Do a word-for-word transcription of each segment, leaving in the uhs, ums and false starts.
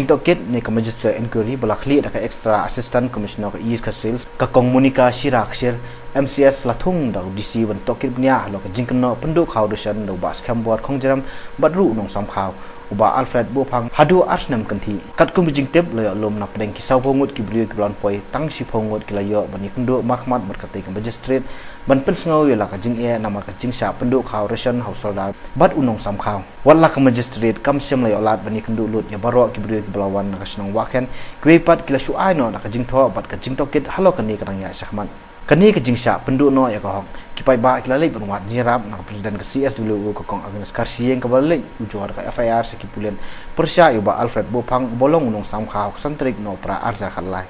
Tohkit ne ka Magistrate Inquiry ba la khlieh da ka Extra Assistant Commissioner ka East Khasi Hills, ka Kong Monica Shira Kshir, M C S, la thung da u D C ban tohkit bniah halor ka jingkynnoh pynduh khaw ration da u Bah Skhem Bor Khongjarem bad ruh u nongsam khaw, u Bah Alfred Bophang, haduh ar snem kynthih. Katkum ka jingtip, la ïoh lum na pdeng ki saw phew ngut ki briew kiba la wan poi, tang shi phew ngut ki la ïoh ban ïakynduh markhmat bad katei ka Magistrate ban pynsngew ïa la ka jingeh namar ka jingshah pynduh khaw ration ha u Sordar bad u nongsam khaw. Wat la ka Magistrate kam shym la ïoh lad ban ïakynduh lut ïa baroh ki briew kiba la wan na ka shnong Wahkhen, kiwei pat ki la shu ai noh na ka jingthoh bad ka jingtohkit halor kane ka dang ïaid shakhmat. Kane ka jingshah pynduh noh ïa ka hok, ki paidbah ki la leit ban wad jingïarap na ka President ka C S W O, ka Kong Agnes Kharshiing, kaba la leit ujor ka F I R sha ki pulit pyrshah ïa u Bah Alfred Bophang uba long u nongsam khaw ha ka san tarik Nohprah ar hajar khatlai.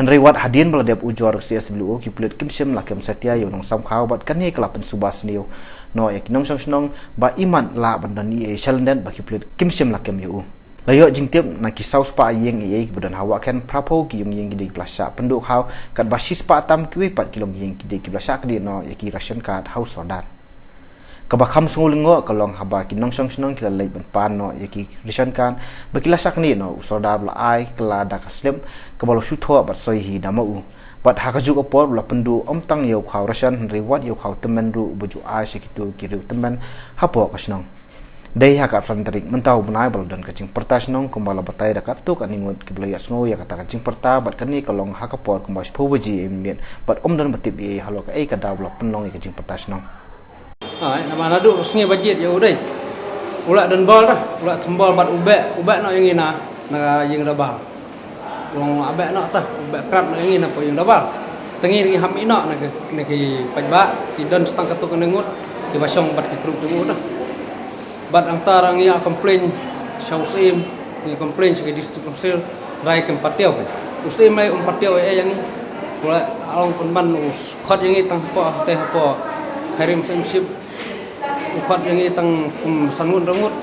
Hynrei wat hadien ba la dep ujor ka C S W O, ki pulit kim shym la kem satia ïa u nongsam khaw bad kane ka la pynsuba sniew noh ïa ki nongshong shnong ba imat lah ban don ei ei shalyndet ba ki pulit kim shym la kem ïa u. La ïoh jingtip na ki saw spah ïing ei ei kiba don ha Wahkhen, phra phew ki ïing ki dei kiba la shah pynduh khaw, katba shi spah tam kiwei pat ki long ïing ki dei kiba la shah knieh noh ïa ki ration card ha u Sordar. Kaba kham sngew lyngngoh ka long haba ki nongshong shnong ki la leit ban pan noh ïa ki ration card ba ki la shah knieh noh, u Sordar ba la ai kylla da ka slip kaba la shu thoh bad soi hi da ma u. Bad ha kajuh ka por ba la pynduh ym tang ïa u khaw ration hynrei wat ïa u khaw tymmen ruh uba ju ai sha kito ki riew tymmen hapoh ka shnong. Dei ha ka arphew san tarik mynta u bnai ba la don ka jingpyrta shnong kumba la batai da katto katne ngut kiba la ïohsngew ïa kata ka jingpyrta bad kane ka long ha ka por kumba shiphew baje mynmiet bad ym don ba tip ei ei halor kaei ka daw ba la pynlong ïa ka jingpyrta shnong. Ai, namar naduh ka sngi ba jied ïa u dei. U la don bor dah, u la them bor bad u beh, u beh noh ïa ngi na, na ïing Dabal. U long u beh noh tah, u beh krap noh ïa ngi na poh ïing Dabal. Te ngi ngi hap ïeh noh na ki, na ki paidbah, ki don sa tang katto katne ngut kiba shong bad ki kru jong u dah. Bad hangta ngi ïa complain sha u Syiem, ngi complain sha ki District Council, hynrei kim pat tiew. U Syiem lei um pat tiew ei ei ïa ngi. U la ong pynban u khot ïa ngi tang hapoh, te hapoh High Rim Symship. U khot ïa ngi tang kum san ngut, hynriew ngut.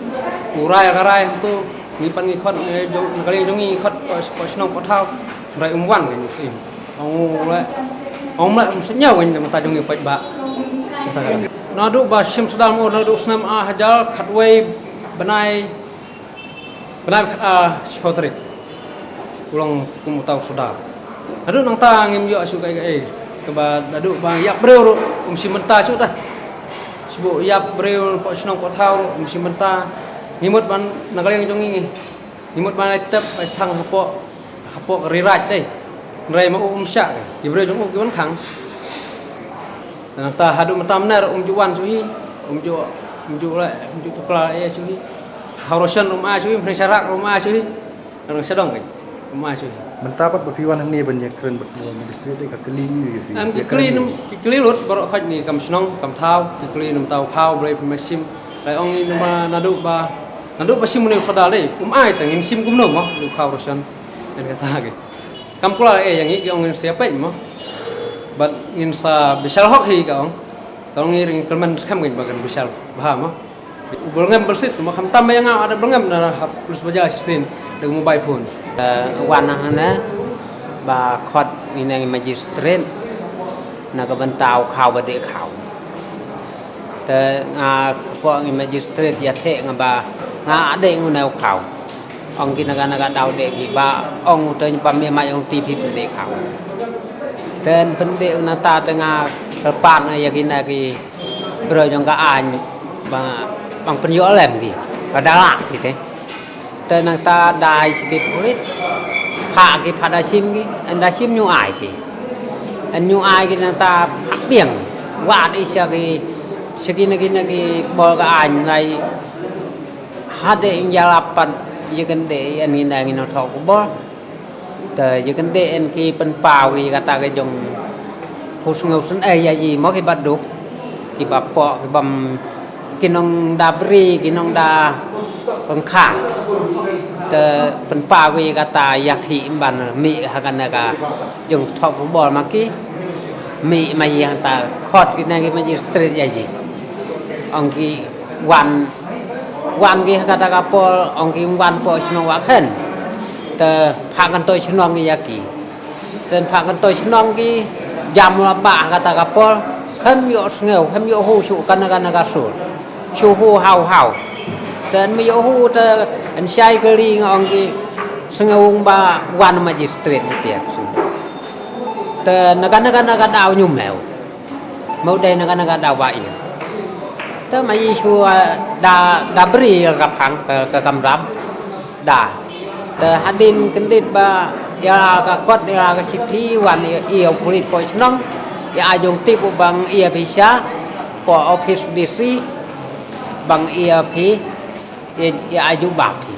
U rai ka rai hangto, ngi pat ngi khot, eh, jong, na ka liang jong ngi ngi khot poh, poh shnong poh thaw. Hynrei um wan ka u Syiem. Ong u leh, ong u leh um sngewbha wan na ka bynta jong ngi paidbah. Naduh ba shim sdang mo, naduh snem ar hajar khatwei bnai Bnai khatar, shiphew tarik. U long kum uta u Sordar. Naduh nangta ngim ïoh shuh kaei kaei. Kaba naduh ba ïap briew ruh um shim bynta shuh dah. Shu ïap briew poh shnong poh thaw ruh um shim bynta. Ngi mut ban na ka liang jong ngi. Ngi mut ban ai tep ai thang hapoh, hapoh ka Ri Raid dei. Hynrei ma u um shah, ki briew jong u ki wan khang. Nangta haduh mynta mynne um ju wan shuh hi, um ju, um ju leh, um ju tuklar ei ei shuh hi. Khaw ration um ai shuh hi, mhri sharak um ai shuh hi. Nang shadong ki um ai shuh hi. Mynta pat ba phi wan hangne ban ïakren bad u Magistrate, ka kylli ngi ïa phi. Em, ki kylli num, ki kylli lut baroh khoit ngi kam shnong, kam thaw, ki kylli num thaw khaw, balei phi ma shim. Lai ong ngi num ba naduh ba, naduh ba shim une u Sordar dei, um ai, te ngin shim kumno mo, u khaw ration. Ngan kata ki. Kam kular ei ïa ngi, ki ong ngin sa ïa peit mo. Bad ngin sa bishar hok hi ka ong. Tang ngi ring kyrmen skhem ngin ba kan bishar bha mo. U Bulngem Bulsit mo, khamtam ïa nga, ada Bulngem na ha Police Bazar shisien da mobile phone. Eh, wan hangne ba khot ïa ngi Magistrate na ka bynta u khaw ba dei khaw. Te nga hapoh ngi Magistrate ïathuh nga ba nga dei une u khaw. Ong ki na ka na ka daw dei ki ba ong u teng pam ïa mai ong ti phi phi dei khaw. Ten pyndei u nangta te nga kyrpad ïa ki na ki briew jong ka aiñ ba, ban pynïoh lem ki ba da lah ki te. Te nangta da ai sha ki pulit, phah ki, phah da shim ki, ynda shim ñu ai ki. Ynda ñu ai ki nangta phah biang. Wad ïa sha ki, sha ki na ki na ki bor ka aiñ, ynda hadien ïalap pat ïa kane ïa ngi na ngi nang thoh khubor. Te ïa kane ïa ki pynpaw ïa kata ka jong u sngew sngewsih ïa i mo, ki ba duk, ki ba poh, ki bym, ki nong da bri, ki nong da pangkha. Te pynpaw ïa kata ïa ki ban mih ha kane ka jong thoh khubor ma ki. Mih ma ïa ta khot ki na ki Magistrate ïa i. Ong ki wan, wan ki ha kata ka por, ong ki wan poh shnong Wahkhen. Te phah kantoi shnong ïa ki. Te phah kantoi shnong ki, jam la ba ha kata ka por. Khem ïoh sngew, khem ïoh hu shuh kane kane ka sur. Shu hu haw haw. Te ym ïoh hu te yn shai kylli nga ong ki. Sngew ba wan magistrate u tiap su. Te na ka na ka na ka daw ñu mew. Mew dei na ka na ka daw ba i. Te ma Jisu, ah, da, da bri ka phang ka, ka kamram. Da. Te hadien kyndit ba ïa ka kot ïa ka shithi wan ïa, ïa u pulit poi shnong. Ïa ai jong tip u bang ïa phi sha. Poi office D C. Bang ïa phi. Ïa, ïa ai jubab phi.